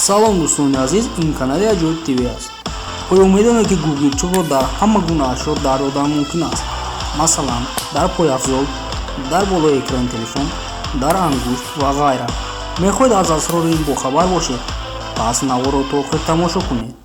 Салом, дӯстони азиз, ин канали Аҷоиб ТВ аст. Оё медонед, ки гугирдчопро дар ҳама гуна ашё дар додан мумкин аст? Масалан, дар пойафзол, дар болои экрани телефон, дар ангушт ва ғайра. Мехоҳед аз асрори ин бохабар бошед? Пас наворро то охир тамошо кунед.